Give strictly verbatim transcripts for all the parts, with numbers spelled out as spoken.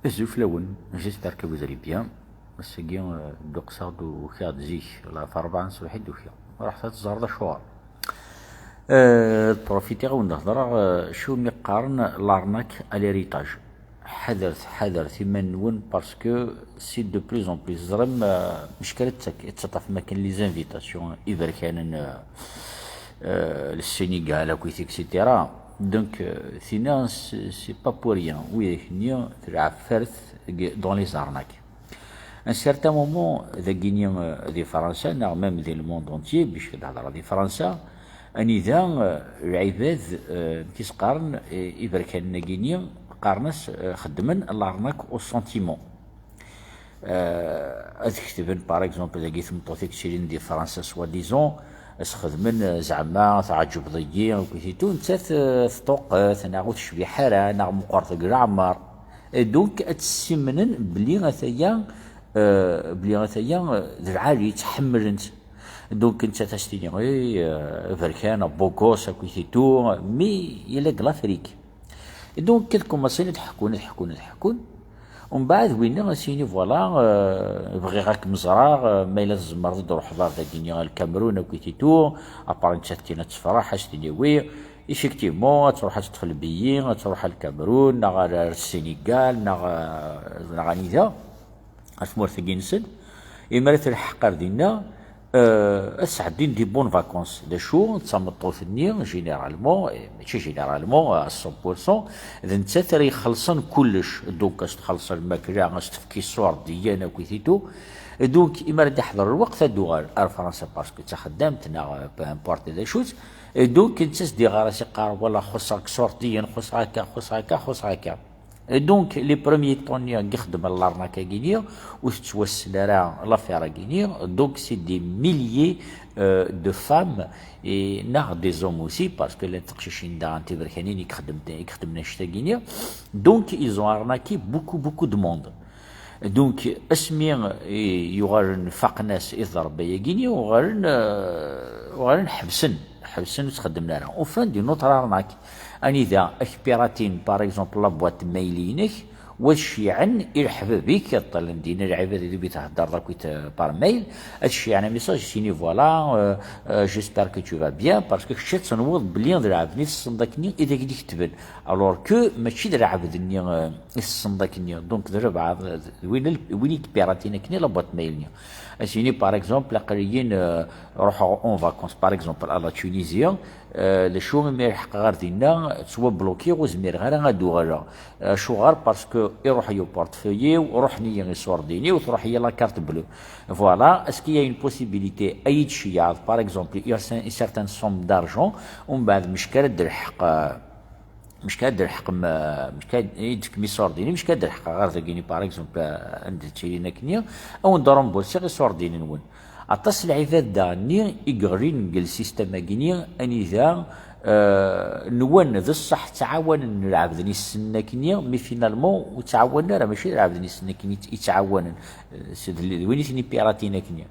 Azul fell-awen, j'espère que vous allez bien. Ass-agi, euh, dduqseɣ-d, ukiɣ-d zik, la, ɣef ṛebɛa n tṣebḥit d-ukiɣ. Ruḥet ad teẓreḍ acuɣer. Euh, profitiɣ ad wen-d-hedreɣ, euh, acu mi qqaren l'arnaque à l'héritage. Ḥadret, ḥadret iman-nwen, parce que c'est de plus en plus. Teẓrim, euh, mecka ara d-tek-, tettaṭṭafem akken les invitations iberkanen, euh, euh, le Sénégal, akk, et cetera. Donc, euh, tina, c'est c'est pas pour rien. Widak-nni, telɛeb fart dans les arnaques. Un certain moment, dagini, euh, di Fransa, neɣ même di le monde entier, puisque d-hedreɣ di Fransa, anida, euh, lɛibad, euh, mi s-qqaren, euh, iberkanen-agini, qqaren-as, euh, xeddmen l'arnaque au sentiment. Euh, ad ketben, par exemple, dagi tmeṭṭut i yettilin di Fransa, soi-disant, ad s-xedmen, euh, zeɛma teɛǧbeḍ-iyi, akk, et tout, nettat, euh, teṭṭuqqet, neɣ ur tecbiḥ ara, neɣ meqqret deg leɛmer. Et donc, ad tessimnen belli ataya, euh, belli ataya, euh, d lɛali, ttḥemmlen-tt. Donc, nettat ad s-tini, eh, euh, aberkan, beau gosse, akk, et tout, mais il est de l'Afrique. Et donc, ad commencen ad ḥekkun, ad ḥekkun, ad ḥekkun. Umbeɛd, winna ad s-yini, voilà, euh, bɣiɣ ad kem-ẓreɣ, euh, ma yella tzemreḍ ad d-truḥeḍ ar dagini, ar Lkamerun, akk, et tout. Après, nettat kan ad tefreḥ, ad s-tini, oui, effectivement, ad truḥ ad teṭṭef lbiyi, ad truḥ ar Lkamerun, neɣ ar, ar Sénégal, neɣ, euh, neɣ anida, ar tmurt-agi-nsen. Imi ara telḥeq ar dinna, euh, ad sɛeddin des bonnes vacances. D acu, d tameṭṭut-nni, généralement, eh, mačči généralement, à cent pour cent, d nettat ara ixellṣen kullec. Donc, ad s-txelleṣ lmakla, ad s-tefk iṣurdiyen, akk, et tout. Et donc, imi ara d-iḥḍer lweqt, ad d-tuɣal ar Fransa, parce que d taxeddamt, neɣ, euh, peu importe d acu-tt. Et donc, nettat s-d-iɣar, as-iqqar, voilà, xuṣṣeɣ deg iṣurdiyen, xuṣṣeɣ akka, xuṣṣeɣ akka, xuṣṣeɣ akka. Et donc, les premiers temps-nni i ixeddmen l'arnaque-agi-nni, ur tettwassen ara l'affaire-agi-nni. Donc, c'est des milliers, euh, de femmes et neɣ des hommes aussi, parce que llant teqcicin daɣen tiberkanin i ixeddmen, i ixeddmen annect-agi-nni. Donc, ils ont arnaqué beaucoup, beaucoup de monde. Donc, asmi i yuɣalen faqen-as i ḍḍerba-agi-nni, uɣalen, euh, uɣalen ḥebsen, ḥebsen ur ttxeddmen ara. Au fin d'une autre arnaque, anida ak-piratin, par exemple, la boîte mail-inek, u ad ceyyɛen i leḥbab-ik, ṭṭalen dinna lɛibad i d-, i d-theddreḍ akkit, euh, par mail, ad ceyyɛen un message, ad s-yini, voilà, euh, euh, j'espère que tu vas bien, parce que kečč ad tenwiḍ belli d lɛebd i tessneḍ akkenni i d ak-d-iketben, alors que mačči d lɛebd-nni, euh, i tessneḍ akkenni. Donc, d lbeɛḍ, d win, win i yepiratin akkenni la boîte mail-nni. Ad s-yini, par exemple, aql-iyi, euh, ruḥeɣ en vacances, par exemple, à la Tunisie, euh, d acu imi lḥeqeɣ ar dinna, ttwablukiɣ, ur zmireɣ ara ad d-uɣaleɣ. Acuɣer? Parce que iruḥ-iyi uportefeuille-iw, ruḥen-iyi iṣurdiyen-iw, truḥ-iyi la carte bleue. Voilà, est-ce qu'il y a une possibilité ad yi-d-tceyyɛeḍ, par exemple, une cer-, une certaine somme d'argent, umbeɛd mecka ara d-lḥeq, euh, mecka ara d-lḥeq, m-, mecka ad yi-d-tefkem iṣurdiyen, mecka ara d-lḥeqeɣ ɣer dagini, par exemple, euh, anda ttilin akkenni, ad wen-d-remboursiɣ iṣurdiyen-nwen. Aṭas n lɛibad daɣenni i yeɣlin deg lsistem-agi-nni, anida, euh, nwan d ṣṣeḥ ttɛawanen lɛebd-nni ssnen akkenni, mais finalement ur ttɛawanen ara, mačči d lɛebd-nni ssnen akkenni i tt-, i ttɛawanen, euh, s-, d l-, d win i ten-ipiratin akkenni.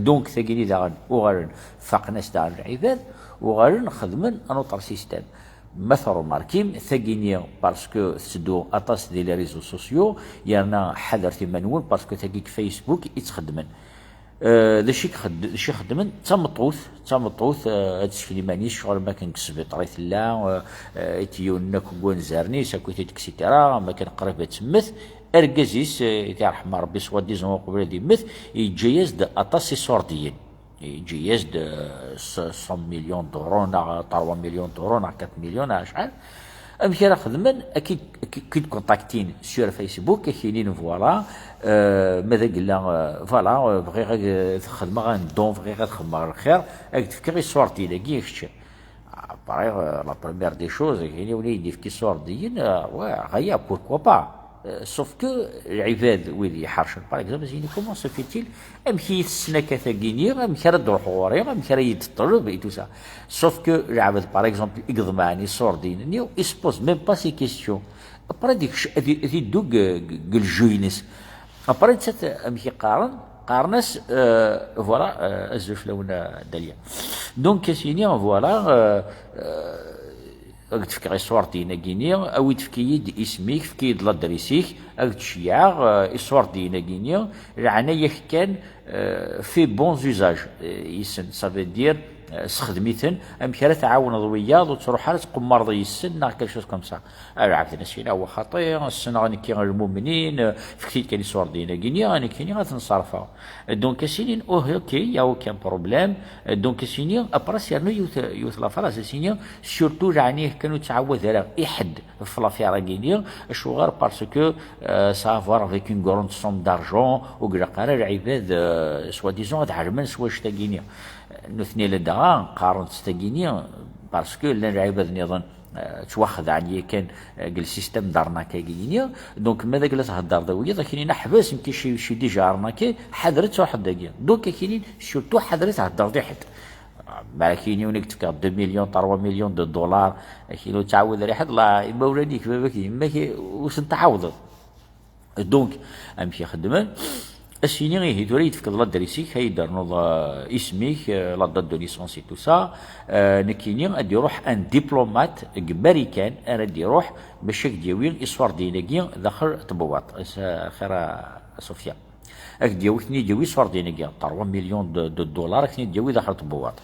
Donc, tagini daɣen uɣalen faqen-as daɣen lɛibad, uɣalen xedmen un autre système. Ma tṛumarkim, tagini, parce que tetteddu aṭas di les réseaux sociaux, yerna ḥadret iman-nwen, parce que tagi deg Facebook i ttxeddmen. Euh, d acu i ixedd-, d acu i xeddmen? D tameṭṭut, d tameṭṭut, euh, ad tesken iman-is, ccɣel ma akken deg sbiṭar i tella, euh, euh, i t-yiwen akk n wanzaren-is, akk-it-id, et cetera, ma akken qrib ad temmet. Argaz-is, euh, i t-yerḥem Ṛebbi, soi-disant uqbel ad yemmet, yeǧǧa-yas-d aṭas iṣurdiyen. Yeǧǧa-yas-d, euh, s-, cent millions d'euros, neɣ trois millions d'euros, neɣ quatre millions, neɣ acḥal. Amek ara xedmen? Ad k-id-, ad k-id-kontaktin sur Facebook, ad k-inin, voilà, euh, ma d agella, euh, voilà, euh, bɣiɣ ad, euh, xedmeɣ un don, bɣiɣ ad xedmeɣ lxir, ad k-d-fkeɣ iṣurdiyen-agi i kečč. Après, euh, la première des choses, ad k-inin, win i d-yefka iṣurdiyen, euh, ouais, ɣaya, pourquoi pas? Euh, sauf que lɛibad wid iḥercen, par exemple, ad s-yini, comment se fait-il, amek i yi-tessen akka tagini, amek ara d-ruḥeɣ ɣur-i, amek ara yi-d-teṭleb, et tout ça. Sauf que lɛebd, par exemple, i iḍemɛen iṣurdiyen-nni, il se pose même pas ces questions. Après, ad ikc-, ad i-, ad iddu deg, deg, deg lejju-ines. Après, nettat, amek i qqaren? Qqaren-as, euh, voilà, euh, azul fell-awen, euh, Daliya. Donc, ad s-yini, voilà, euh, euh, Ad k-d-fkeɣ iṣurdiyen-agi-ni, awi-d, efk-iyi-d isem-ik, efk-iyi-d ladris-ik, ad k-d-ceyyɛeɣ, eh, iṣurdiyen-agi-ni, leɛnaya-k kan, eh, fais bons usages, eh, yes-sen, ça veut dire, eh, sexdem-iten, amek ara tɛawneḍ wiyaḍ, ur ttruḥ ara tqemmareḍ yes-sen, neɣ quelque chose comme ça. Ara ɛebden asin, awa xaṭi, ssneɣ nekki lmumnin, eh, fket-iyi-d kan iṣurdiyen-agi-ni, nekkini ad ten-ṣerfeɣ. Donc, asini, oh, ok, y a aucun problème. Donc, asini, après, yernu yiwet, yiwet la phrase, asini, surtout, leɛni, kan ur ttɛawad ara i ḥedd ɣef l'affaire-agi-ni, acuɣer, parce que, euh, ça a à voir avec une grande somme d'argent, ur ilaq ara lɛibad, euh, soi-disant, ad ɛelmen s wannect-agi-ni. Nutni la dɣa, qqaren-tt tagi-ni, parce que llan lɛibad nniḍen, euh, ttwaxedɛen yakan, euh, deg le système d'arnaque-agi-ni. Donc, ma d la theddreḍ d wiyaḍ, akini ḥbes, nekki je suis, je suis déjà arnaqué, ḥader ad truḥeḍ dagi. Donc, akini surtout ḥader ad theddreḍ i ḥedd. Ma akini ur ak-d-fkeɣ deux millions, trois millions de dollars, akini ur ttɛawad ara i ḥedd, la, imawlan-ik, baba-k, yemma-k, ur sen-tɛawdeḍ. Donc, amek i xeddmen? Asini ihi tura i d-tefkeḍ ladris-ik, ay d-ternuḍ, euh, isem-ik, euh, la date de naissance et tout ça. Euh, nekkini ad d-iruḥ un diplomate deg Marikan ara d-iruḥ bac ad k-d-yawi iṣurdiyen-agi daxel tebwaṭ. As-, axir a Sofia. Ad k-d-yawi, ad k-ten-id-yawi iṣurdiyen-agi, trois millions de, de dollars, ad k-ten-id-yawi daxel tebwaṭ.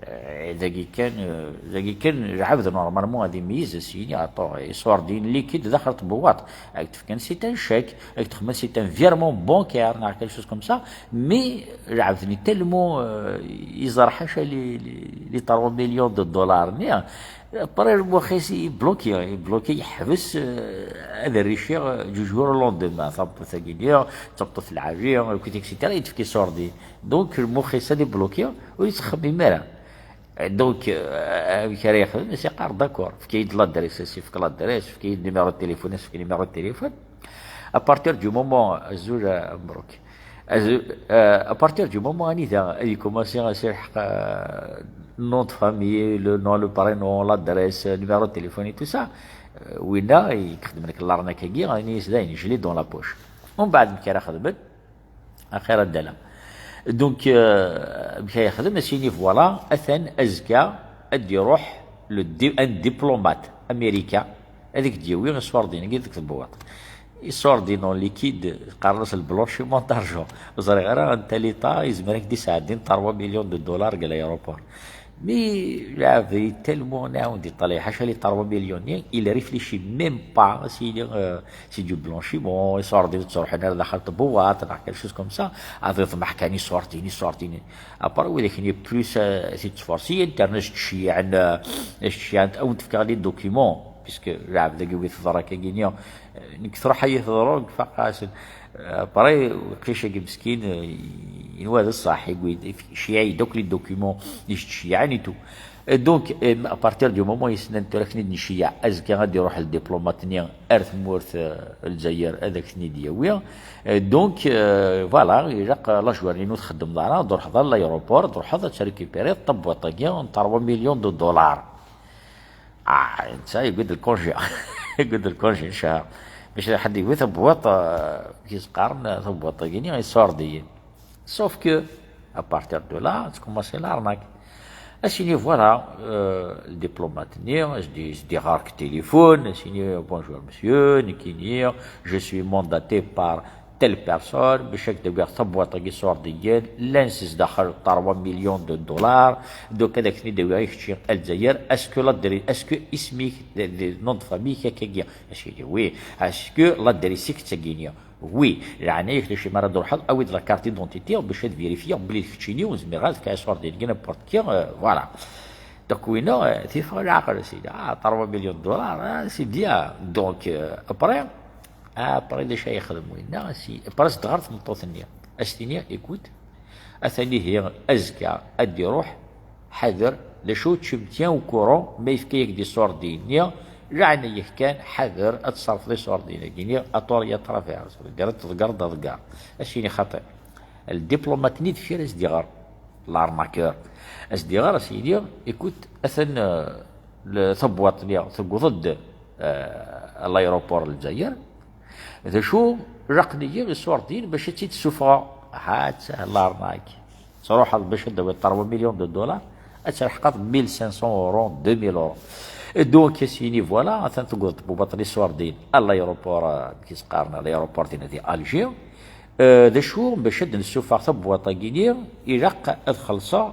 Eh, dagi kan, eh, dagi kan, lɛebd normalement ad imeyyez, ad s-yini, attends, iṣurdiyen liquide daxel tebwaṭ. Ad k-d-fken, c'est un chèque, ad k-d-xedmen, c'est un virement bancaire, neɣ quelque chose comme ça. Mais lɛebd-nni tellement, eh, yeẓra ḥaca les, les, les trois millions de dollars-nni, après lmux-is yebloki, yebloki, yeḥbes, eh, ad rrichiɣ, eh, du jour au lendemain. Tameṭṭut-agi-nni, d tameṭṭut lɛali, et cetera, i d-tefka iṣurdiyen. Donc, lmux-is ad ibloki, ur yettxemmim ara. Donc, euh, amek ara yexdem? As-yeqqar, d'accord, efk-iyi-d l'adresse, as-yefk l'adresse, efk-iyi-d numéro de téléphone, as-yefk numéro de téléphone. À partir du moment, azul, euh, mbruk. Azul, euh, à partir du moment anida ad yekkumansi ad s-yelḥeq, euh, nom de famille, le nom, le prénom, l'adresse, numéro de téléphone et tout ça, euh, winna yexdem nekk l'arnaque-agi, ini-as dayen, je l'ai dans la poche. Umbeɛd, amek ara xedmen? Axir ad d-ala. Donc, euh, amek ara yexdem? As-yini, voilà, atan azekka ad d-iruḥ le di-, un diplomate américain ad ak-d-yawi iṣurdiyen-agi deg tebwaṭ. Iṣurdiyen en liquide, qqaren-as le blanchiment d'argent. Ur ẓriɣ ara anta l'état yezmer ad k-d-isɛeddin trois millions de dollars deg l'aéroport. Mais lɛebd tellement nɛawed iṭalay, ḥaca les trois millions-nni, il réfléchit même pas, as-yini, euh, c'est du blanchiment, iṣurdiyen ur ttruḥun ara daxel tebwaṭ, neɣ quelque chose comme ça. Ad iḍmeḥ kan iṣurdiyen, iṣurdiyen. Après, widak-nni plus, euh, si ttfursiyen, terna s-ttceyyiɛen, euh, s-ttceyyiɛen, ad wen-d-fkeɣ les documents, puisque lɛebd-agi wi teḍra akka-gini, euh, nekk truḥ-iyi teḍru, nekk faqeɣ-asen. Euh, après, uqic-agi meskin, euh, yenwa d ṣṣeḥ, yewwi-d, iceyyeɛ-d akk les documents i s-ttceyyiɛen et tout. Et donc, euh, à partir du moment yesnan tura akken i d-nceyyeɛ, azekka ad d-iruḥ ldiplomate-nni ar tmurt, euh, Lezzayer, ad ak-ten-id-yawi. Euh, donc, euh, voilà, ilaq la journée-nni ur txeddmeḍ ara, ad d-truḥeḍ ar l'aéroport, ad d-truḥeḍ ad trécupériḍ tabwaṭ-agi n trois millions de dollars. Ah, netta yewwi-d lkunji. Yewwi-d lkunji n ccher. Bac ḥedd yewwi tabwaṭ, euh, i s-qqaren tabwaṭ-agi-nni iṣurdiyen. Sauf que, à partir de là, tecommencer l'arnaque. As-yini, voilà, euh, le diplomate-nni, as-d-, as-d-iɣer deg téléphone, as-yini, bonjour monsieur, nekkini, je suis mandaté par telle personne, bac ad k-d-awiɣ tabwaṭ-agi iṣurdiyen, llan sdaxel trois millions de dollars, donc ad ak-ten-id-awiɣ i kečči a Lezzayer, est-ce que l'adresse, est-ce que isem-ik, le, le nom de famille-ik akkagi? As-yini, oui. Est-ce que l'adresse-ik d tagi-nni? Oui, leɛnaya-k, d acu mi ara d-truḥeḍ, awi-d la carte d'identité bac ad vérifier belli d keččini, ur zmireɣ ad fkeɣ iṣurdiyen-agi n'importe qui, euh, voilà. Donc, winna, euh, tifeɣ leɛqel, sidi, ah, trois millions de dollars, ah, c'est bien. Donc, euh, après, après, d acu ay yexdem winna? Si, après, as-d-tɣer tmeṭṭut-nni, as-tini, écoute, atan ihi azekka ad d-iruḥ, ḥader, d acu, tu me tiens au courant, ma yefka-yak-d iṣurdiyen-nni, leɛnaya-k kan, ḥader ad tṣerfeḍ iṣurdiyen-agi-nni, à tort et à travers, ad tḍeggreḍ, ad tḍeggreḍ. As-yini xaṭi. Ldiplomate-nni deffir as-d-iɣer, l'arnaqueur. As-d-iɣer, as-yini, écoute, atan, euh, le, tabwaṭ-nni tewweḍ-d, euh, à l'aéroport n Lezzayer, d acu, laqen-iyi iṣurdiyen bac ad tt-id-ssufɣeɣ. Ha-tt-a l'arnaque. Truḥeḍ bac ad d-tawiḍ trois millions de dollars, Ad terḥqeḍ mille cinq cents euros, deux mille euros. Donc, a s-yini, voilà, atan tewweḍ tbubaṭ n iṣurdiyen à l'aéroport, euh, amek i s-qqaren, l'aéroport dinna di Alger. Euh, d acu, bac ad d-nessufeɣ tabwaṭ-agi-nni, ilaq ad xellṣeɣ,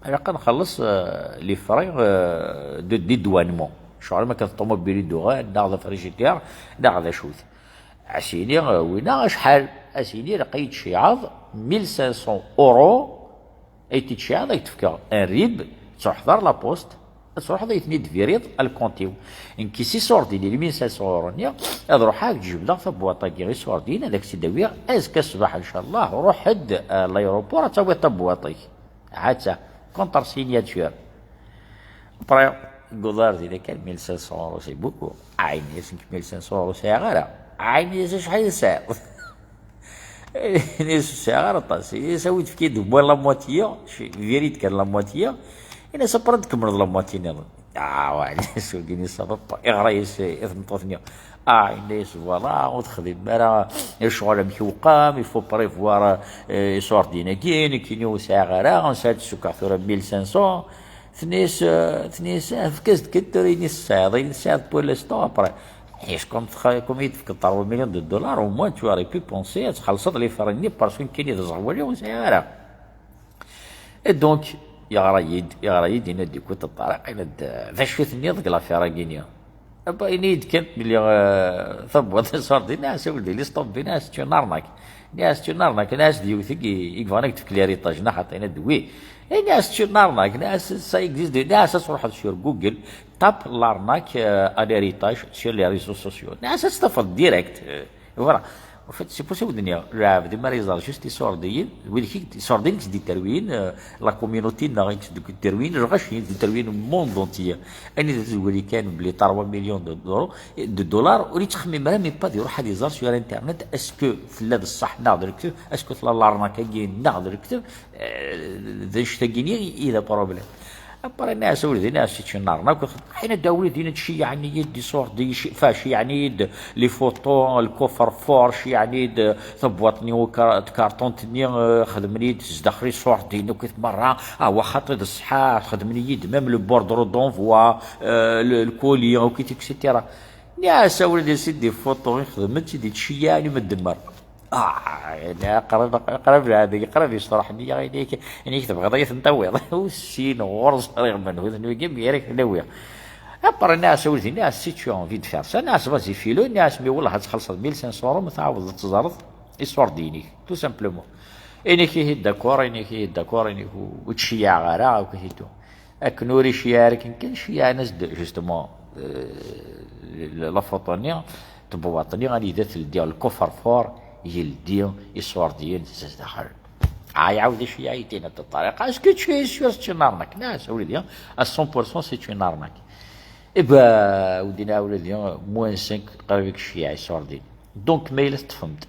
ilaq ad nxelleṣ, euh, les frais, euh, de dédouanement. Ccɣel ma kan ṭṭumubil i d-uɣal, neɣ d afrijidyer, neɣ d acu-t. A s-yini, euh, winna acḥal? A s-yini, ilaq ad yi-d-tceyɛeḍ mille cinq cents euros, ay t-id-tceyɛeḍ, ad k-d-fkeɣ un RIB, ad truḥeḍ ar la poste, ad truḥeḍ ad yi-ten-id-viriḍ à le compte-iw. Nekk s iṣurdiyen, les mille cinq cents euros-nni, ad ruḥeɣ ad k-d-jebdeɣ tabwaṭ-agi iṣurdiyen, ad ak-tt-id-awiɣ azekka ṣṣbeḥ, ncallah, ruḥ-d, euh, à l'aéroport, ad tawiḍ tabwaṭ-ik. Ha-tt-a, contre signature. Après, deg uḍar dinna kan, mille cinq cents euros, c'est beaucoup. Ɛayni-as, nekk mille cinq cents euros sɛiɣ ara. Ɛayni-as acḥal i tesɛiḍ. Ini-as, ur sɛiɣ ara aṭas. Ini-as, awi-d, efk-iyi-d au moins la moitié, viri-d kan la moitié. Ini-as, après ad tkemmleḍ la moitié nniḍen. Ah, wa, ini-as, wagi-nni ça va pas. Iɣra-yas i tmeṭṭut-nni. Ah, yenna-yas, voilà, ur texdim ara ccɣel amek iwqem, il faut prévoir, euh, iṣurdiyen-agi, nekkini ur sɛiɣ ara, ansa ad d-sukkeɣ tura mille cinq cents? Tenna-yas, euh, tenna-yas, ah, efk-as-d kan tura ayen i tesɛiḍ, ayen i tesɛiḍ pour l'instant, après. Tenna-yas, comme tx-, comme i d-tefkeḍ trois millions de dollars, au moins tu aurais pu penser ad txellṣeḍ les frais-nni, parce que nekkini d aẓerwal-iw ur sɛiɣ ara. Et donc, yeɣra-yi-d, yeɣra-yi-d, yenna-d, écoute, a Ṭariq, yenna-d, d acu tenniḍ deg l'affaire-agi-nni? Aba, ini-yi-d kan belli, euh, tabwaṭ iṣurdiyen, nniɣ-as, a weldi, laisse tomber, nniɣ-as, c'est une arnaque. Nniɣ-as, c'est une arnaque, nniɣ-as, d yiwet i, i yebɣan ad k-d-tefk l'héritage, neɣ xaṭi, yenna-d, oui. Nniɣ-as, c'est une arnaque, nniɣ-as, ça existe, nniɣ-as, ad truḥeḍ sur Google, tape l'arnaque, euh, à l'héritage sur les réseaux sociaux. Nniɣ-as, ad tt-tafeḍ direct, euh, Voilà. En fait, c'est pour ça que je dis, lɛebd mi ara iẓer juste iṣurdiyen, wid i k-, iṣurdiyen i k-d-iterwin, euh, la communauté-nneɣ i k-d-iterwin, lɣaci i k-d-iterwin, monde entier. Anida tezwir kan belli trois millions de dollars, de dollars, ur yettxemmim ara, même pas, ad iruḥ ad iẓer sur Internet, est-ce que tella d ṣṣeḥ neɣ d lekdeb, est-ce que tella l'arnaque-agi neɣ d lekdeb, euh, d anect-agi-nni i d problème. Après, nniɣ-as, a weldi, nniɣ-as, c'est une arnaque. Ḥina d awlid, yenna-d, ceyyɛen-iyi-d iṣurdiyen, ce-, enfin, ceyyɛen-iyi-d les photos, le coffre-fort, ceyyɛen-iyi-d tabwaṭ-nni, uka-, tkarṭunt-nni, euh, xedmen-iyi-d sdaxel iṣurdiyen akk merra. Ah, wa xaṭi d ṣṣeḥ, xedmen-iyi-d même le bordereau d'envoi, euh, le, le colis, akk, et cetera. Nniɣ-as, a weldi, c'est des photos i xedmen, i d-yettceyyiɛen i medden merra. Ah, la, qrib, qrib, la, dagi qrib yecṭeṛ nniya, ini-k, ini-k tebɣiḍ ad yi-ten-tawiḍ. Ur ssineɣ, ur ẓriɣ menhu-ten wigi, mi ara k-ten-awiɣ. Après, nniɣ-as, a weldi, nniɣ-as, si tu as envie de faire ça, nniɣ-as, vas-y, fais-le, nniɣ-as, mais wellah ad txellṣeḍ mille cinq cents euros, ma tɛawdeḍ ad teẓreḍ iṣurdiyen-ik, tout simplement. Ini-k, ihi, d'accord, ini-k, ihi, d'accord, ini-k, ur, ur ttceyyiɛeɣ ara, akk, ihi, tout. Akken ur iceyyeɛ ara akken kan, ceyyɛen-as-d, justement, euh, la, la photo-nni, tabwaṭ-nni, anida teldi le coffre-fort, yeldi iṣurdiyen s daxel. Ah, iɛawed iceyyeɛ-it-in, a Ṭariq. Est-ce que tu es sûr c'est une arnaque? Nniɣ-as, a weldi, à cent pour cent c'est une arnaque. Eh ben, a weldi, nniɣ-as, a weldi, moins cinq, qrib i iceyyeɛ iṣurdiyen. Donc, ma yella teṭṭfem-d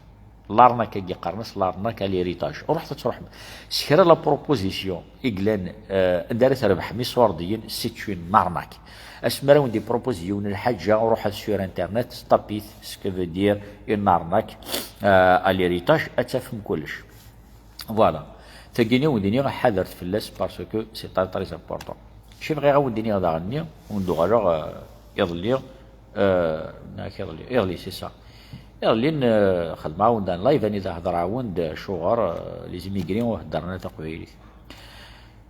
l'arnaque-agi, qqaren-as l'arnaque à l'héritage. Ruḥet ad truḥem s kra la proposition i yellan, euh, anda ara trebḥem iṣurdiyen, c'est une arnaque. Asmi ara wen-d-ipropose yiwen lḥaǧa, ruḥet sur Internet, tapit ce que veut dire une arnaque, euh, à l'héritage, ad tafem kullec. Voilà. Tagini, wen-d-iniɣ, ḥadret fell-as parce que c'est très, très important. Mačči bɣiɣ ad wen-d-iniɣ daɣen-nni, wen-d-uɣaleɣ, euh, iḍelli, euh, nak iḍelli, iḍelli, c'est ça. Iḍelli, euh, xedmeɣ-awen-d un live, anida hedreɣ-awen-d acuɣer, euh, les immigrés ur heddren ara taqbaylit.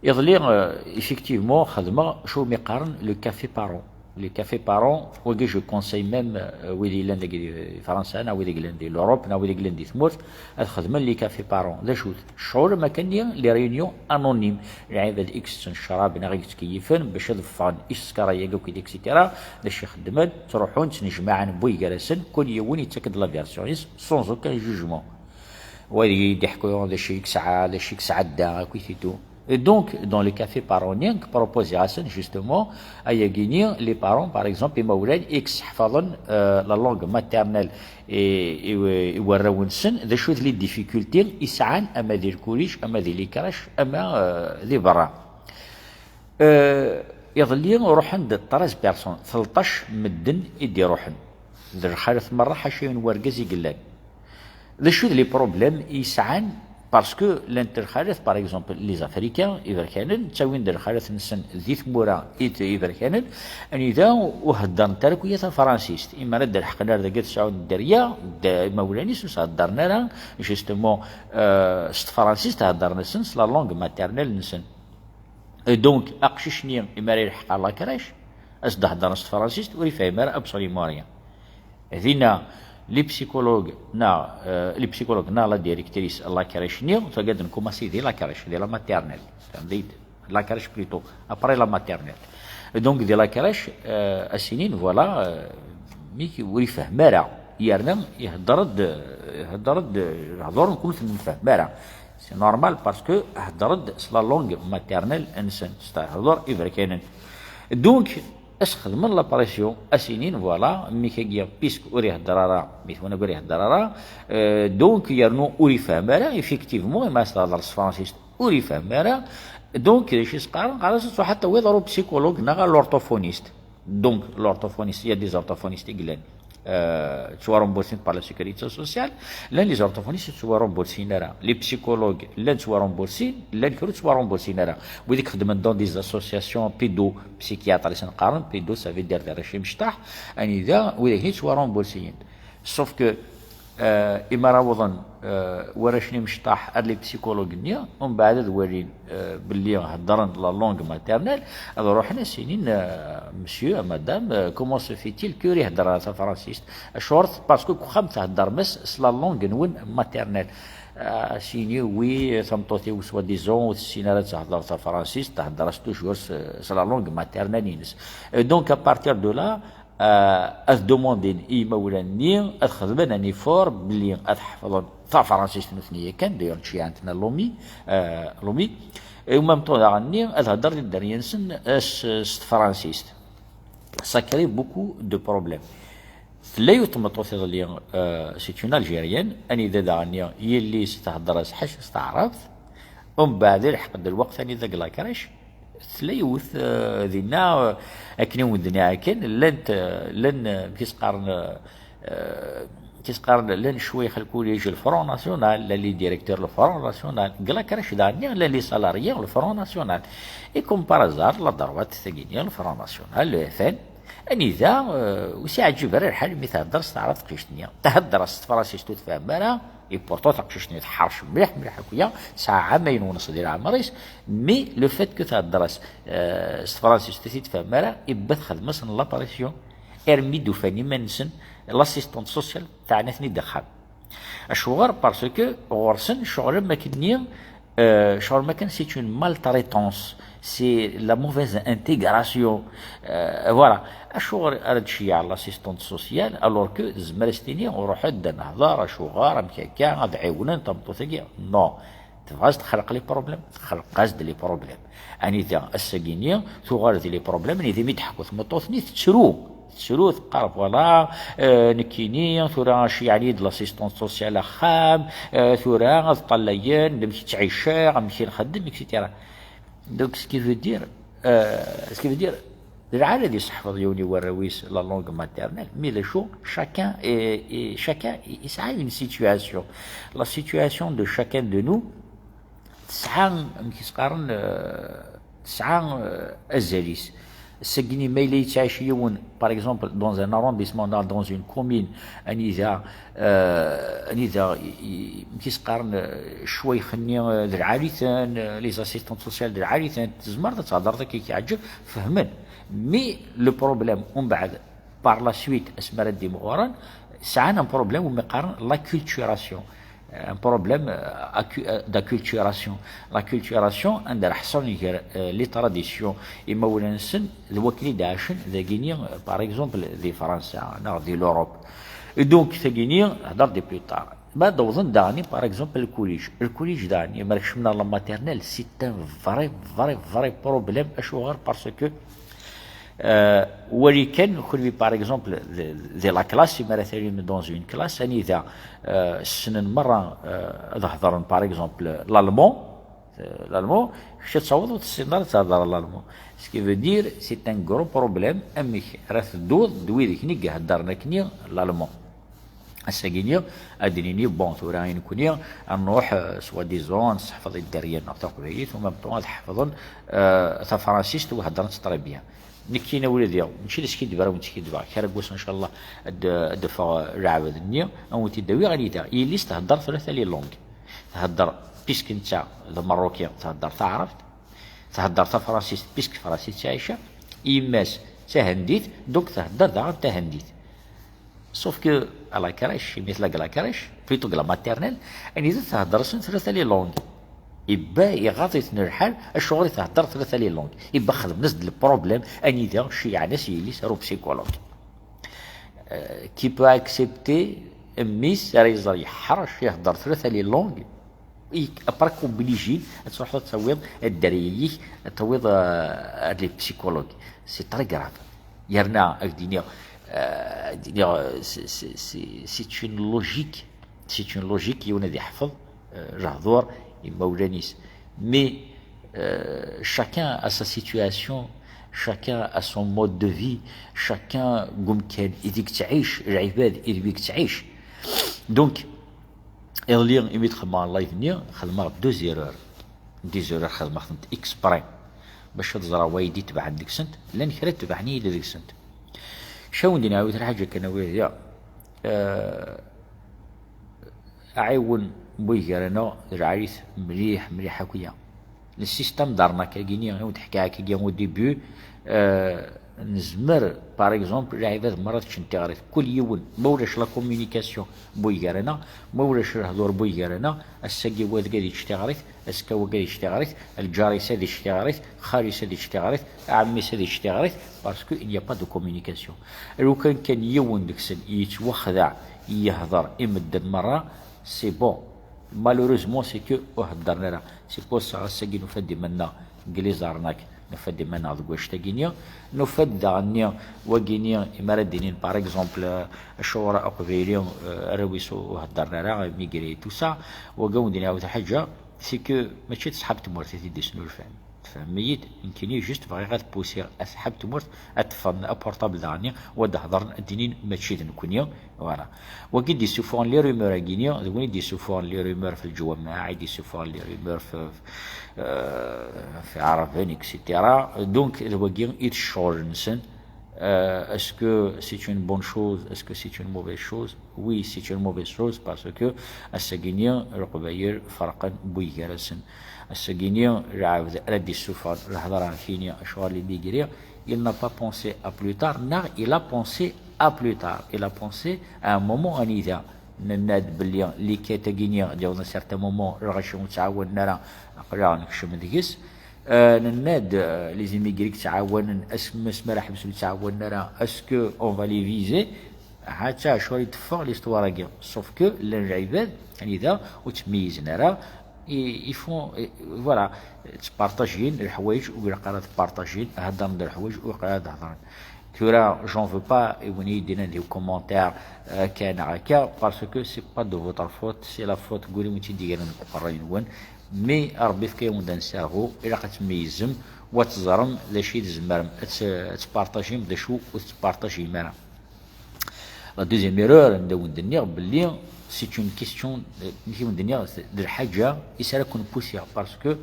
Iḍelli, euh, effectivement, xedmeɣ acu umi qqaren le café parent. Le café parent, wagi, je conseille même, euh, wid yellan deg, di Fransa, neɣ wid yellan di l'Europe, neɣ wid yellan di tmurt, ad xedmen les cafés parents. D acu-t? Ccɣel am akken-nni, les réunions anonymes. Lɛibad i itetten ccrab neɣ i yettkeyyfen bac ad ffɣen i teskara-agi akk, et cetera. D acu i xeddmen? Ttruḥun, ttnejmaɛen, wwin gar-asen, kul yiwen yettak-d la version-is, sans aucun jugement. Wa d-iḥku d acu i yesɛa, d acu i yesɛedda, akk et tout. Et donc, dans le café parent-nni, proposé-asen, justement, ayagi-nni, les parents, par exemple, imawlan i yesseḥfaḍen, euh, la langue maternelle i, i, i warraw-nsen, d acu d les difficultés i sɛan, ama di lkulic, ama di les crèches, ama, euh, di berra. Euh, iḍelli ruḥen-d treize personnes, tleṭṭac medden i d-iruḥen. D lxalat merra, ḥaca yiwen wergaz i yellan. D acu d les problèmes i yesɛan Parce que llant lxalat, par exemple, les Africains iberkanen, ttawin-d lxalat-nsen di tmura i d iberkanen, anida ur heddrent ara akk tafransist. Imi ara d-ḥeqqen ar dagi ad sɛun dderya, d imawlan-is ur s-heddren ara, justement, euh, s tefransist, heddren-asen s la langue maternelle-nsen. Et donc, aqcic-nni, imi ara yelḥeq ar la crèche, ad s-d-heddren s tefransist, ur ifehhem ara absolument rien. Dinna, les psychologues, neɣ, euh, les psychologues, neɣ la directrice n la crèche-nni, tagad nkumaṣi di la crèche, di la maternelle. Di la crèche plutôt, après la maternelle. Donc, di la crèche, euh, ad s-inin, voilà, euh, mi ur ifehhem ara. Yerna ihedder-d, ihedder-d lehdur-nni ur t-nfehhem ara. C'est normal parce que heddren-d s la langue maternelle-nsen, s lehdur iberkanen. Donc, ad s-xedmen la pression, ad s-inin, voilà, mmi-k-agi, puisque ur ihedder ara, mmi-twen-agi ur ihedder ara, euh, donc, yernu ur ifehhem ara, effectivement, imi as-tehder s tefransist, ur ifehhem ara, donc, d acu i s-qqaren? Qqaren-as ad truḥ ad tawiḍ ɣer upsychologue neɣ ɣer l'orthophoniste. Donc, l'orthophoniste, il y a des orthophonistes i yellan, euh, ttwarembursin par la sécurité sociale, llan les orthophonistes ur ttwarembursin ara, les psychologues llan ttwarembursin, llan kra ur ttwarembursin ara. Wid i ixeddmen dans des associations pédopsychiatres, i sen-qqaren pédo, ça veut dire d arrac imecṭaḥ, anida wid-agi ttwarembursiyen. Sauf que, euh, imi ara awḍen, euh, warrac-nni imecṭaḥ ar les psychologues-nni, umbeɛd ad walin, euh, belli heddren la langue maternelle, ad ruḥen ad s-inin, euh, monsieur, madame, euh, comment se fait-il que ur ihedder ara tafransist? Acuɣer? Parce que deg uxxam theddrem-as s la langue-nwen maternelle. Euh, ad s-yini, oui, tameṭṭut-iw soi-disant ur tessin ara ad tehder tafransist, thedder-as toujours s, s la langue maternelle-ines. Et donc, à partir de là, euh, ad demandin i yimawlan-nni ad xedmen un effort belli ad ḥefḍen tafransist nutni yakan, d'ailleurs, ččiyɛen-ten l'OMI, euh, l'OMI, et en même temps daɣen-nni ad heddren i dderya-nsen s, s tefransist. Ça crée beaucoup de problèmes. Tella yiwet tmeṭṭut iḍelli, euh, c'est une Algérienne, anida daɣen-nni yelli-s thedder-as ḥaca s taɛrabt, umbeɛd ilḥeq-d lweqt anida deg la crèche, tella yiwet, euh, dinna, euh, akken i wen-d-nniɣ akken, llant, euh, llan, euh, amek i s-qqaren, euh, euh, amek i s-qqaren, llan ccwayx lkulij, le Front National, llan les directeurs le Front National, deg la crèche daɣen-nni, llan les salariés le Front National. Et comme par hasard, la droite, tagi-nni, le Front National, le F N, anida, euh, ur s-iɛǧib ara lḥal mi thedder s taɛrabt teqcict-nni. Thedder-as s tefransist ur tfehhem ara, et pourtant taqcict-nni tḥerc mliḥ, mliḥ akk-ya, tesɛa ɛamayen wnṣ di leɛmer-is, mais le fait que thedder-as, euh, s tefransist ur t-tfehhem ara, ibba texdem-asen la pression. Armi d-ufan iman-nsen, l'assistante sociale teɛna-ten-id axxam. Acuɣer? Parce que ɣur-sen ccɣel am akken-nni, euh, ccɣel am akken, c'est une maltraitance, c'est la mauvaise intégration. Euh, voilà. Acuɣer ara d-tceyyeɛ l'assistante sociale alors que tezmer ad s-tini, ruḥ-d ad nehder, acuɣer, amek akka, ad ɛiwnen tameṭṭut-agi? Non. Tebɣa ad s-texleq les problèmes, texleq-as-d les problèmes. Anida ass-agi-nni tuɣal di les problèmes, anida mi d-teḥku tmeṭṭut-nni tettru. Tettru, teqqar, voilà, euh, nekkini, tura ceyyeɛen-iyi-d l'assistante sociale axxam, euh, tura ad ṭṭalayen, d amek i ttɛiceɣ, amek i nxeddem, et cetera. Donc, ce qui veut dire, euh, ce qui veut dire, d lɛali ad iseḥfeḍ yiwen i warraw-is la langue maternelle, mais d acu, chacun est, est, chacun yesɛa une situation. La situation de chacun de nous, tesɛa, amek i s-qqaren, euh, tesɛa, euh, azal-is. Ass-agi-nni ma yella yettɛic yiwen, par exemple, dans un arrondissement, neɣ dans une commune, anida, euh, anida i, i, amek i s-qqaren, euh, ccwayx-nni, euh, d lɛali-ten, euh, les assistantes sociales d lɛali-ten, tzemreḍ ad thedreḍ akka i k-yeɛǧeb, fehmen. Mais le problème, umbeɛd, par la suite, asmi ara d-imɣuren, sɛan un problème umi qqaren l'acculturation. Un problème, euh, accu-, euh, d'acculturation. L'acculturation, anda ara ḥṣun gar, euh, les traditions, imawlan-nsen, d wakken i d-ɛacen dagini, euh, par exemple, di Fransa, neɣ di l'Europe. Et donc, tagini, hder-d plus tard. Ma d-wwḍen daɣen, par exemple, lkulij. Lkulij daɣen, ma kecmen ɣer la maternelle, c'est un vrai, vrai, vrai problème. Acuɣer? Parce que Euh, wali kan, kenwi, par exemple, di, di la classe, imi ara talim dans une classe, anida, euh, ssnen merra, euh, ad hedren, par exemple, l'allemand, euh, l'allemand, kečč ad taweḍ ur tessineḍ ara ad thedreḍ l'allemand. Ce qui veut dire, c'est un gros problème, amek ara tedduḍ d wid-nni i iheddren akkenni l'allemand. Ass-agi-nni, ad d-nini, bon, tura i nekni, ad nruḥ, euh, soi-disant, ad nseḥfeḍ i dderya-nneɣ taqbaylit, u même temps ad ḥefḍen, euh, tafransist u heddren-tt très bien. Nekkini ula d, mačči d askiddeb ara wen-skidbeɣ, kra n wass, ncallah, ad d-, ad d-afeɣ, euh, lɛebd-nni, ad wen-t-id-awiɣ anida. Yelli-s thedder tlata les langues. Thedder, puisque netta d Ameṛṛuki, thedder taɛrabt, thedder tafransist, puisque Fransa i tettɛic, yemma-s d tahendit, donc thedder daɣen tahendit. Sauf que à la crèche, imi tella deg la crèche, plutôt deg la maternelle, anida thedder-asen tlata les langues. Ibba iɣaḍ-iten lḥal, acuɣer i thedder tlata les langues. Ibba xedmen-as-d le problème, anida ceyyɛen-as yelli-s ar upsychologue. Euh, qui peut accepter mmi-s ara iẓer yeḥṛec, ihedder tlata les langues, i, après obligé ad truḥeḍ ad tawiḍ dderya-ik, ad tawiḍ, euh, ar les psychologues. C'est très grave. Yerna, ad k-d-iniɣ, euh, ad k-d-iniɣ, euh, c'est, c'est, c'est, c'est une logique. C'est une logique, yiwen ad iḥfeḍ, euh, lehdur imawlan-is. Mais, euh, chacun a sa situation, chacun a son mode de vie, chacun deg umkan ideg yettɛic, lɛibad ideg yettɛic. Donc, iḍelli, imi d-xedmeɣ live-nni, xedmeɣ deux erreurs. Des erreurs xedmeɣ-tent exprès. Bac ad ẓreɣ wayeḍ itebɛen deg-sent, llan kra tebɛen-iyi-d deg-sent. Caw-d nɛawed lḥaǧa kan, a wid, ya, euh, aɛiwen n wiggar-nneɣ, d lɛali-t mliḥ, mliḥ akk-ya. Le système d'arnaque-agi-nni, i wen-d-ḥkiɣ akkagi au début, euh, nezmer, par exemple, lɛibad merra ad ččen tiɣrit. Kul yiwen, ma ulac la communication n wiggar-nneɣ, ma ulac lehdur n wiggar-nneɣ, ass-agi wa deg ad yečč tiɣrit, azekka wa deg ad yečč tiɣrit, lǧar-is ad yečč tiɣrit, xali-s ad yečč tiɣrit, ɛemmi-s ad yečč tiɣrit, parce que il n'y a pas de communication. Lukan kan yiwen deg-sen yettwaxdeɛ, yehder i medden merra, c'est bon. Malheureusement, c'est que ur heddren ara. C'est pour ça, ass-agi nufa-d iman-nneɣ deg les arnaques, nufa-d iman-nneɣ deg wannect-agi-nni, nufa-d daɣen-nni, wagi-nni, imi ara d-inin, par exemple, euh, acuɣer aqbayli, euh, arraw-is ur heddren ara, immigré, tout ça, wagi wen-d-nɛawed ḥaǧa, c'est que mačči d ṣṣḥab tmurt i t-id-isnulfan. Tfehmem-iyi-d? Nekkini juste bɣiɣ ad pusiɣ asḥab tmurt, ad ṭṭfen aportable daɣen-nni, u ad d-hedren, ad d-inin mačči d nekkni. Voilà. Wagi d-isuffɣen les rumeurs-agi-nni, d win i d-isuffɣen les rumeurs f lǧwamaɛ, i d-isuffɣen les rumeurs f, f, euh, f iɛraben, et cetera. Donc, d wagi i d ccɣel-nsen. Euh, est-ce que c'est une bonne chose? Est-ce que c'est une mauvaise chose? Oui, c'est une mauvaise chose parce que ass-agi-nni Leqbayel ferqen wway gar-asen. Ass-agi-nni lɛebd ara d-issufɣen lehḍra-agi-nni, acuɣer immigré, il n'a pas pensé à plus tard, neɣ il a pensé à plus tard. Il a pensé à un moment anida nenna-d belli les quêtes-agi-nni ad yaweḍ un certain moment, lɣaci ur ttɛawanen ara, aql-aɣ nekcem deg-s. Euh, nenna-d, euh, les immigrés ttɛawanen, asmi, asmi ara ḥebsen ur ttɛawanen ara, est-ce que on va les viser? Ha-tt-a acuɣer i d-teffeɣ l'histoire-agi. Sauf que llan lɛibad anida ur ttmeyyizen ara, i, i font, i, voilà, ttpartajin lḥwayeǧ ur ilaq ara ad ttpartajin, heddren-d lḥwayeǧ ur ilaq ara ad heddren. Tura, j'en veux pas i win i yi-d-yennan di commentaire, euh, akka neɣ akka, parce que c'est pas de votre faute, c'est la faute n win i wen-tt-id-igren deg uqerray-nwen. Mais Rebbi yefka-yawen-d anserɣu, ilaq ad tmeyyzem, u ad teẓrem d acu i tzemrem ad t-, ad tpartajim, d acu ur tettpartajim ara. La deuxième erreur, anda wen-d-nniɣ belli c'est une question, euh, nek i wen-d-nniɣ d lḥaǧa i s ara ken-pusiɣ, parce que,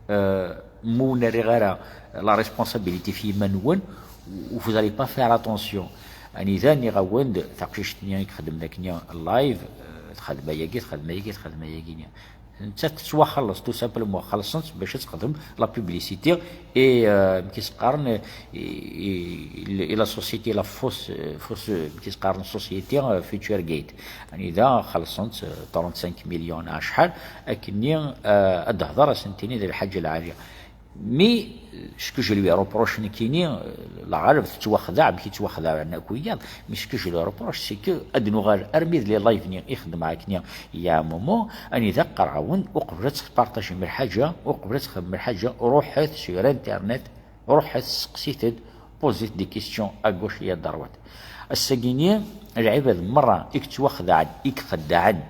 euh, ma ur nerriɣ ara la responsabilité f yiman-nwen, vous allez pas faire attention. Anida nniɣ-awen-d taqcict-nni i ixedmen akkenni live, euh, txedm ayagi, txedm ayagi, txedm ayagi-nni. Nettat tettwaxelleṣ, tout simplement, xellṣen-tt bac ad texdem la publicité et, euh, amek i s-qqaren, et, et, et la société, la fausse, euh, fausse, euh, amek i s-qqaren, société, euh, Future Gate. Anida xellṣen-tt, euh, trente-cinq millions acḥal, akkenni, euh, ad d-tehder, ad sen-tini d lḥaǧa lɛali. Mais, euh, ce que je lui reproche, nekkini, euh, la ɣaleb tettwaxdeɛ, amek i ttwaxdeɛ akk wiyaḍ, mais ce que je lui reproche, c'est que ad nuɣal armi d les live-nni i xedmeɣ akkenni il y a un moment, anida qqareɣ-awen, uqbel ad tpartajim lḥaǧa, uqbel ad txedmem lḥaǧa, ruḥet sur Internet, ruḥet, seqsit-d, posez-d des questions à gauche et à droite. Ass-agi-nni, lɛibad merra i yettwaxedɛen, i ixeddɛen,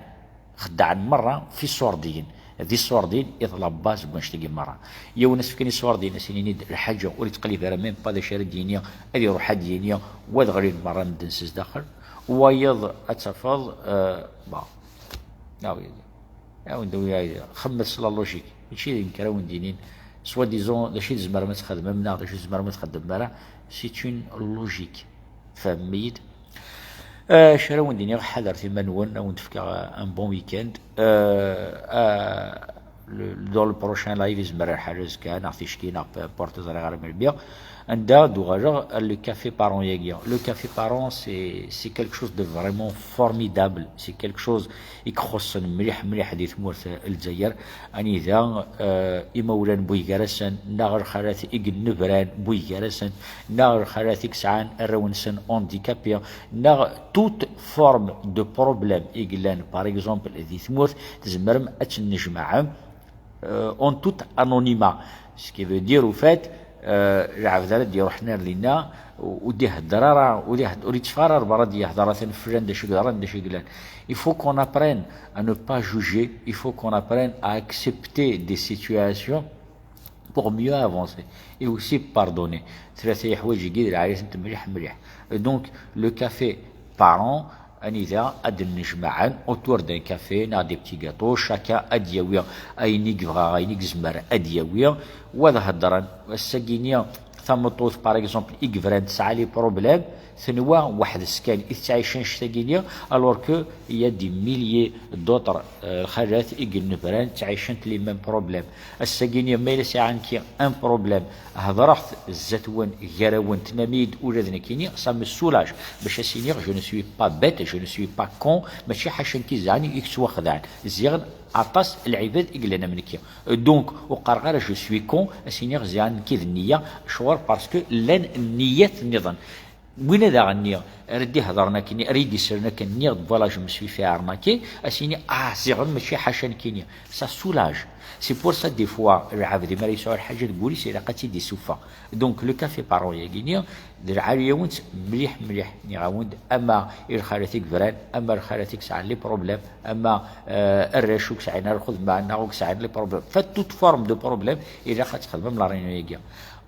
xeddɛen merra f iṣurdiyen. D iṣurdiyen i d la base n wannect-agi merra. Yiwen ad s-fken iṣurdiyen, ad s-inin-id lḥaǧa ur yettqellib ara, même pas d acu ara d-yini, ad iruḥ ad d-yini, wa ad ɣlin merra medden s zdaxel, Wayeḍ ad tafeḍ, euh, bon, ah oui, ah oui, ah oui, xemmet s la logique, mačči d nekk ara wen-d-inin soi-disant d acu i tzemrem ad txedmem neɣ d acu i tzemrem ad txedmem ara. C'est une logique. Tfehmem-iyi-d? Euh, acu ara wen-d-iniɣ, ḥadret iman-nwen, ad wen-d-fkeɣ, euh, un bon week-end. Euh, euh, le, dans le prochain live, izmer lḥal azekka neɣ ticki neɣ peu importe, ẓriɣ ara melmi. Anda d-uɣaleɣ, le café parent-yagi. Le café parent, c'est, c'est quelque chose de vraiment formidable. C'est quelque chose i ixuṣṣen mliḥ, mliḥ di tmurt n Lezzayer. Anida, euh, imawlan n wigarasen, neɣ lxalat i yennebran n wigarasen, neɣ lxalat i yesɛan arraw-nsen handicapés, neɣ toute forme de problème i yellan, par exemple, di tmurt, tzemrem ad tennejmaɛem, euh, en tout anonymat. Ce qui veut dire, au fait, euh, lɛebd ara d-iruḥen ar dinna, ur d-ihedder ara, ur d-ihedder, ur yetteffeɣ ara ar berra d-yehder atan flan d acu yeḍran, d acu yellan. Il faut qu'on apprenne à ne pas juger, il faut qu'on apprenne à accepter des situations pour mieux avancer et aussi pardonner. Tlata yeḥwaǧ-igi d lɛali-tent mliḥ, mliḥ. Et donc, le café parent, anida ad d-nnejmaɛen autour d'un café neɣ des petits gâteaux, chacun ad d-yawi ayen i yebɣa, ayen i yezmer ad d-yawi, wa ad heddren. Ass-agi-ni, tameṭṭut, par exemple, i yebran tesɛa les problèmes, tenwa weḥd-s kan i tettɛic annect-agi-ni, alors que il y a des milliers d'autres, euh, lxalat i yennebran ttɛicent les mêmes problèmes. Ass-agi-ni, ma yella sɛiɣ nekki un problème, hedreɣ-t zdat-wen, gar-awen, tennam-iyi-d ula d nekkini, ça me soulage. Bac as-iniɣ, je ne suis pas bête, je ne suis pas con, mačči ḥaca nekki ziɣen i yettwaxedɛen. Ziɣen aṭas lɛibad i yellan am nekki. Donc, ur qqareɣ ara je suis con, as-iniɣ ziɣen nekki d nniya, ccɣel, parce que llan nniyat nniḍen. Win ad aɣ-nni, ara d-ihedren akkenni, ara yi-d-isren akken nniɣ-d, voilà, je me suis fait arnaquer, as-ini, ah, ziɣen mačči ḥaca nekkini. Ça soulage. C'est pour ça, des fois, lɛebd, mi ara yesɛu lḥaǧa deg wul-is, ilaq ad tt-id-isuffeɣ. Donc, le café parent-yagi-ni, d lɛali-awent mliḥ, mliḥ, nniɣ-awen-d, ama i lxalat i yebran, ama lxalat i yesɛan les problèmes, ama, euh, arrac ur yesɛin ara lxedma, neɣ ur yesɛin les problèmes. Fait, toute forme de problème, ilaq ad txedmem la réunion-agi.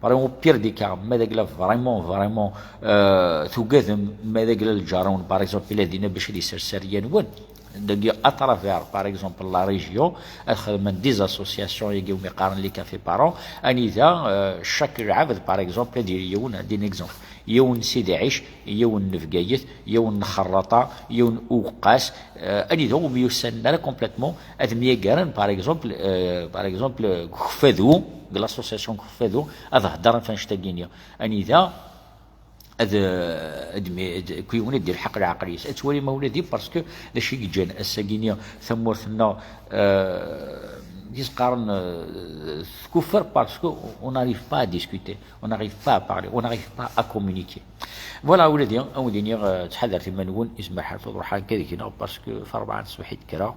Par exemple, au pire des cas, ma d agla vraiment, vraiment, euh, tugadem, ma d agla lǧar-nwen, par exemple, ila dinna bac ad isers rriya-nwen. Dagi, à travers, par exemple, la région, ad xedmen des associations, yagi umi qqaren les cafés parents, anida, euh, chaque lɛebd, par exemple, ad yili yiwen, ad d-ini exemple, yiwen n Sidi Ɛic, yiwen n Bgayet, yiwen n Xerraṭa, yiwen n Uweqqas, euh, anida ur myussanen ara complètement, ad myagaren, par exemple, euh, par exemple, deg Ukeffadu, deg l'association deg Ukeffadu, ad heddren ɣef annect-agi-ni. Anida, ad, ad mi-, ad, kul yiwen ad d-ilḥeq leɛqel-is. Ad twali ma ula di, parce que d acu i yeǧǧan ass-agi-ni tamurt-nneɣ, euh, i s-qqaren, euh, tkuffer, parce que on n'arrive pas à discuter, on n'arrive pas à parler, on n'arrive pas à communiquer. Voilà, ula di, ad wen-d-iniɣ, euh, ttḥadaret iman-nwen, izmer ḥal ad ruḥeɣ akka deg-neɣ, parce que f rebɛa n tṣebḥit kkreɣ,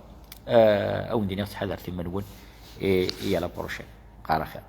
euh, ad wen-d-iniɣ ttḥadaret iman-nwen, et, et à la prochaine. Qqar axir.